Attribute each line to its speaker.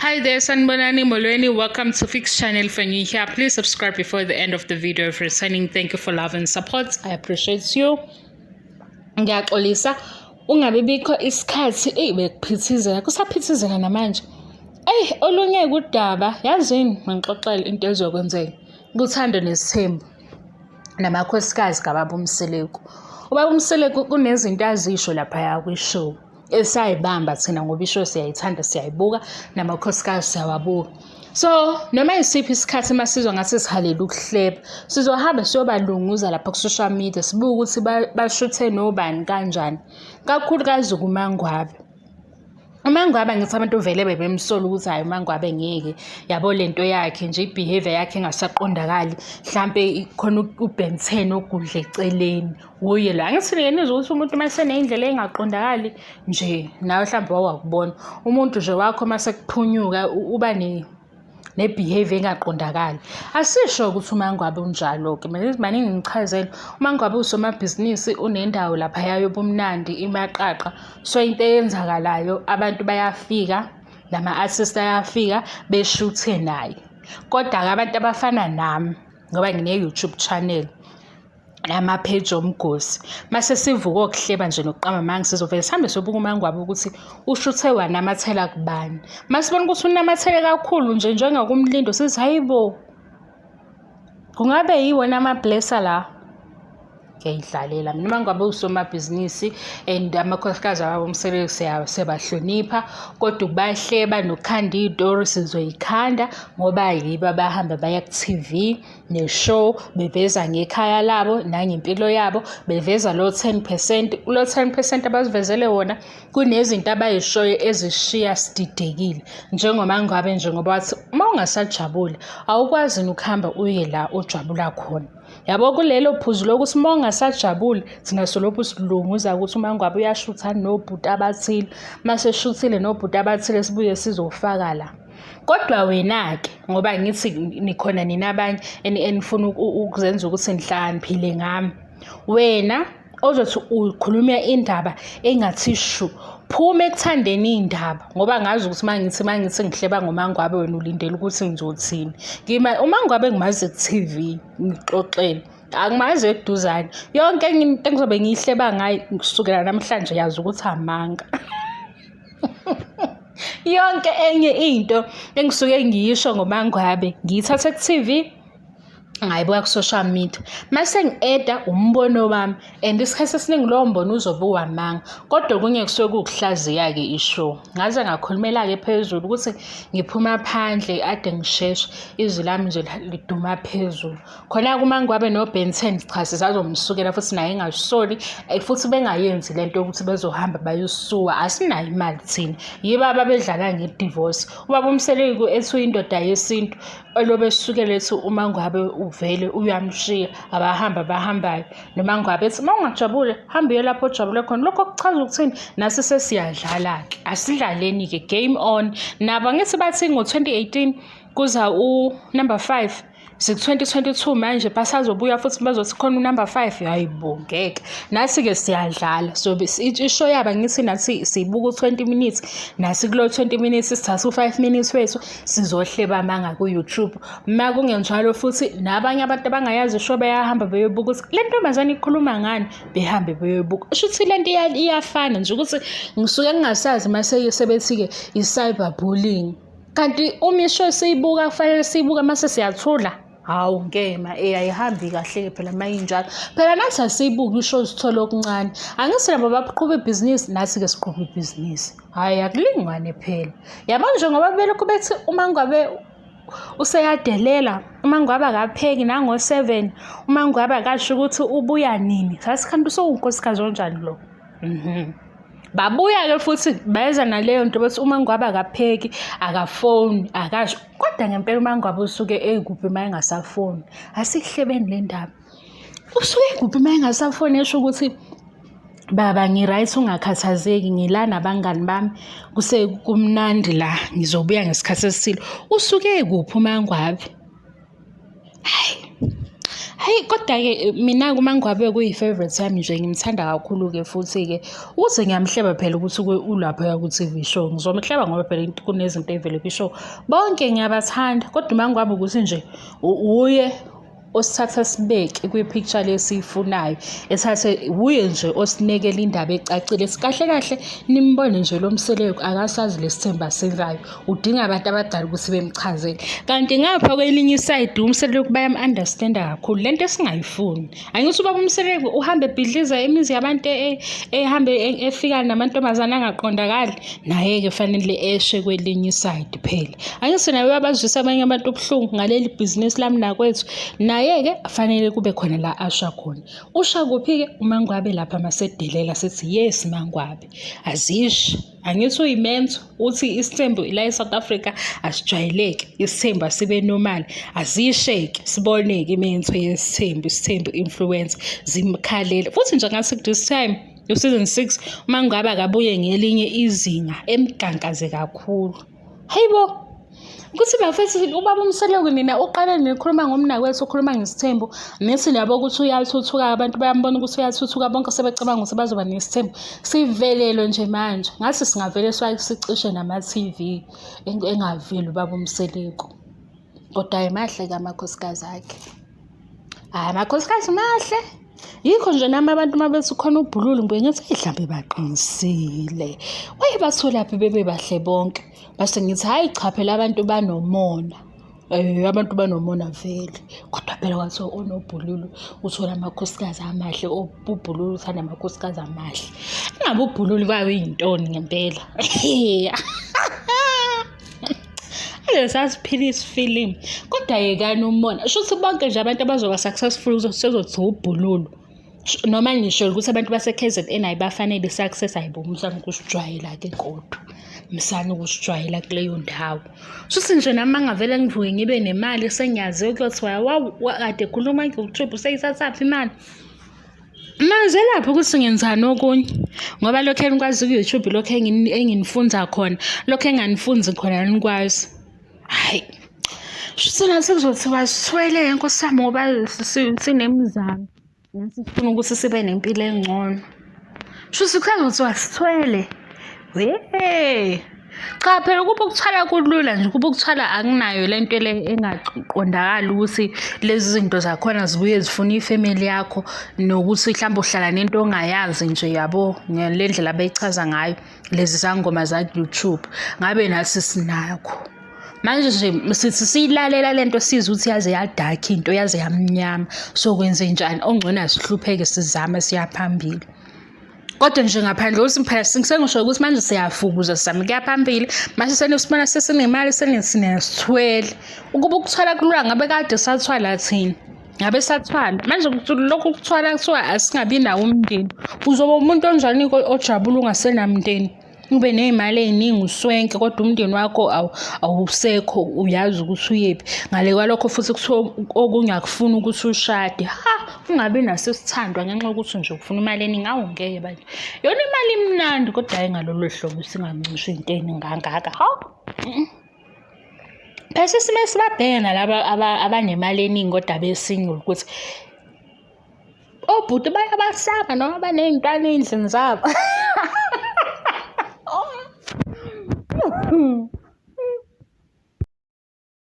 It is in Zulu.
Speaker 1: Hi there, Sanibonani Molweni. Welcome to Fix Channel. If you're new here, please subscribe before the end of the video. If you're returning, thank you for love and support. I appreciate you. Ngiyaxolisa ungabe bikho isikhathi eyi bekuphithizela kusaphithizela namanje. Eyi olunye kudaba yazini ngixoxele into ezokwenzeka kuthando nesithembu namakhosikazi kababa uMseleku. Ubaba uMseleku kunezinto azisho laphaya kwi-show esayibamba thina ngoba ishow siyayithanda siyayibuka namakhosikazi siyawabuka. So noma yisiphi isikhathi uma sizwa ngathi sihalela ukuhleba sizohamba siyobalunguza lapha ku-social media sibuke ukuthi bashuthe nobani kanjani kakhulukazi kuMangwabe. UMangwabe ngithi abantu vele bebemsola ukuthi hhayi uMangwabe ngeke yabo le nto yakhe nje i-behaviour yakhe engasaqondakali hlampe khona u-Ben 10 ogudla eceleni wuye lo. Angithi nike nizwe ukuthi umuntu uma eseney'ndlela ey'ngaqondakali nje nawe hlampe wawakubona umuntu nje wakho uma sekuphunyuka uba ne-behaviour engaqondakali. Asisho ukuthi uMangwabe unjalo-ke, maningi ngichazele. UMangwabe usomabhizinisi unendawo laphaya yobumnandi iMaqaqa. So into eyenzakalayo abantu bayafika nama-artist ayafika beshuthe naye. Kodwa-ke abantu abafana nami ngoba ngine-YouTube channel nama-page omgosi mase sivuka okuhleba nje nokuqamba amanga sizovele sihambe siyobuka uMangwabe ukuthi ushuthe wanamathela kubani. Masibona ukuthi unamathele kakhulu nje njengakumlindo sithi hayi bo kungabe yiwona ama-blesser la. Ngiyayidlalela mina uMangwabe usomabhizinisi and amakhosikazi ababa uMseleku siyabahlonipha kodwa ukubahleba nokukhanda iy'tori sizoyikhanda ngoba yibo abahamba baya ku-T_V ne-show beveza ngekhaya labo nangempilo yabo beveza lo 10%. Kulo 10% abazivezele wona kunezinto abayishoyo ezishiya sididekile njengoMangwabe nje ngoba wathi uma ungasajabuli awukwazi ukuhamba uye la ojabula khona. Yabo kulelo phuzu lokuthi uma ungasajabuli thina solokhu silunguza ukuthi uMangwabe uyashutha nobhuti abathile mase eshuthile nobhuti abathile sibuye sizofaka la. Kodwa wena-ke ngoba ngithi nikhona nina abanye enifuna ukuzenza ukuthi nihlakaniphile ngami, wena ozothi ukhuluma indaba engathi shu phuma ekuthandeni iy'ndaba ngoba ngazi ukuthi uma ngithi uma ngithi ngihleba ngoMangwabe wena ulindele ukuthi ngizothini. UMangwabe ngimazi ku-T_V ngikuxoxele angimazi eduzane yonke enye into engizobe ngiyihleba ngayo kusukela namhlanje yazi ukuthi amanga. Yonke enye into engisuke ngiyisho ngoMangwabe ngiyithathe ku-T_V ngayibuka ku-social media mase ngi-eda umbono wami and isikhathi esiningi lowo mbono uzobe uwamanga kodwa okunye kusuke kuwukuhlaziya-ke ishow. Ngaze ngakhulumela-ke phezulu ukuthi ngiphuma phandle ade ngisheshe izwi lami nje liduma phezulu. Khona-ke uMangwabe no-Ben 10 cha sisazomsukela futhi naye engazisoli futhi bengayenzi lento yokuthi bezohamba bayosuwa asinayo imali thina. Yibo ababedlala nge-divorce. Ubaba uMseleku ethi uyindoda yesintu elobe esukela ethi uMangwabe uvele uyamshiya abahamba abahambayo noMangwabe ethi uma ungajabule hamba uye lapho ojabule khona. Lokho kuchaza ukuthini? Nasi sesiyadlala-ke asidlaleni-ke game on. Nabo angithi bathi ngo-2018 kuza u-number 5 siku-2022 manje basazobuya futhi bazothi khona unumber 5 hayi bo ngeke nathi-ke siyadlala so ishow yabo ngithi nathi siyibuka u-20 minutes nathi kulo 20 minutes sithatha u-5 minutes wethu sizohleba amanga ku-YouTube uma kungenjalo futhi nabanye abantu abangayazi ishow bayahamba beyobuka ukuthi le ntombazane ikhuluma ngani behambe beyoyibuka usho ukuthi le nto iyafana nje ukuthi ngisuke ngingasazi uma sebethi-ke i-cyber bullying kanti uma ishow siyibuka kufanele siyibuke mase siyathula. Hawu ngeke ma ayihambi kahle-ke phela uma injalo. Phela nathi asiyibuki ishow sithole okuncane. Angithi nabo baqhuba ibhizinisi nathi-ke siqhuba ibhizinisi. Hhayi akulingwane phela. Yabo nje ngoba belokhu bethi uMangwabe useyadelela, uMangwabe akapheki nango-7, uMangwabe akasho ukuthi ubuya nini. Sathi kanti usewunkosikazi onjani lo? Babuya-ke futhi beza naleyo nto bethi uMangwabe akapheki, akafoni, akasho. Kodwa ngempela uMangwabe usuke ekuphi uma engasafoni? Asihlebeni le ndaba. Usuke ekuphi uma engasafoni esho ukuthi baba ngi-right ungakhathazeki ngila nabangani bami kusekumnandi la ngizobuya ngesikhathi esithile. Usuke ekuphi uMangwabe? Hhayi, Hhayi kodwa-ke mina-ke uMaNgwabe kuyi-favourite yami nje ngimthanda kakhulu-ke futhi-ke ukuthi ngiyamhleba phela ukuthi ulaphaya ku-T_V show. Ngizomhleba ngoba phela kunezinto ey'vele kwi-show. Bonke ngiyabathanda kodwa uMaNgwabe ukuthi nje uye osithatha sibeke kwi-picture le esiyifunayo, ethathe wuye nje osinekela indaba ecacile. Kahle kahle nimbone nje lo Mseleku akasazi lesi thembu asenzayo, udinga abantu abadala ukuthi bemchazele. Kanti ngapha kwelinye isayidi uMseleku bayam-understand-a kakhulu, le nto esingayifuni. Angithi ubaba uMseleku uhambe ebhidliza imizi yabantu ehambe efika namantombazane angaqondakali, naye-ke fanele eshe kwelinye isayidi phela. Angithi naye uyabazwisa abanye abantu ubuhlungu ngaleli bhizinisi lami nakwethu, naye-ke fanele kube khona la asha khona. Usha kuphi-ke uMaNgwabe lapha masedelela sethi yes MaNgwabe, azishe. Angithi uyimenzo uthi isithembu la e-South Africa asijwayeleki, isithembu asibe normal, azisheke siboneke imenzo yesithembu, isithembu influence zimkhalele. Futhi nje ngathi this time u-season 6 uma ngabe akabuye ngelinye izinga emgankaze kakhulu. Hayibo, ukuthi bafethu ubaba uMseleku nina uqale nikhuluma ngomnakwethu ukhuluma ngesithembu nithi nabo ukuthi uyathuthuka abantu bayambona ukuthi uyathuthuka bonke sebecabanga ukuthi bazoba nesithembu sivelelwe nje manje ngathi singavele sicishe nama-T_V engaveli ubaba uMseleku kodwa hhayi mahle-ke amakhosikazi akhe. Hhayi amakhosikazi mahle. Yikho nje nami abantu uma bethi khona ubhululu ngibuye ngithi eyi hlampe baqinisile. Wayebatholaphi bebe bahle bonke? Base ngithi hhayi cha phela abantu banomona. Abantu banomona vele. Kodwa phela kwathiwa onobhululu uthola amakhosikazi amahle, ubhululu uthanda amakhosikazi amahle. Ingabe ubhululu kwakuyintoni ngempela? Ake sasiphila isifilimu kodwa yekani umona. Shuthi bonke nje abantu abazoba successful sezothiwa ubhululu. Noma ngisho ukuthi abantu base-K_Z_N ayibafanele i-success, hhayi bo musani ukusijwayela-ke kodwa. Musani ukusijwayela kuleyo ndawo. Shuthi nje nami uma ngingavele ngivuke ngibe nemali sengiyaziwa kuyothiwa wawu kade ekhuluma nge-YouTube useyithathaphi imali. Nazelaphi ukuthi ngenzani okunye ngoba lokhu enikwazi ku-YouTube lokhu enginifunza khona lokhu enganifunzi khona anikwazi. Hhayi, shuthi nathi kuzothiwa sithwele-ke nkosi yami ngoba sinemizamo nathi sifuna ukuthi sibe nempilo engcono. Shuthi kusazothiwa sithwele, wee. Cha phela ukuba ukuthwala kulula nje, ukuba ukuthwala akunayo le nto le engaqondakali ukuthi lezi zinto zakhona zibuye zifune ifemeli yakho nokuthi mhlawumbe uhlala nento ongayazi nje yabo ngale ndlela abayichaza ngayo lezi zangoma zaku-YouTube, ngabe nathi sinakho. Manje nje sithi siyilalela le nto sizwe ukuthi yaze ya-dark into yaze yamnyama, sokwenzenjani? Okungcono asihlupheke sizame siya phambili. Kodwa nje ngaphandle kokuthi phela sengisho ukuthi manje siyafukuza sizama ukuya phambili mase senisibona sesinemali senisithwele. Ukuba ukuthwala kulula ngabe kade sathwala thina, ngabe sathwala. Manje lokhu ukuthwala kuthiwa asingabi nawo umndeni. Uzoba umuntu onjani-ke ojabula ungasenamndeni? Ube ney'mali ey'ningi uswenke kodwa umndeni wakho awusekho uyazi ukuthi uyephi. Ngale kwalokho futhi kuthiwa okunye akufuni ukuthi ushade. Ha, ungabi naso isithandwa ngenxa yokuthi nje ufuna imali eningi, awu ngeke bandla. Yona imali imnandi kodwa hhayi ngalolo hlobo singancishwa into eningi kangaka, hawu. Phela sesime sibabheke nalaba abanemali eningi kodwa be-single ukuthi obhuti bayabasaba noma baney'ntwana ey'ndlini zabo.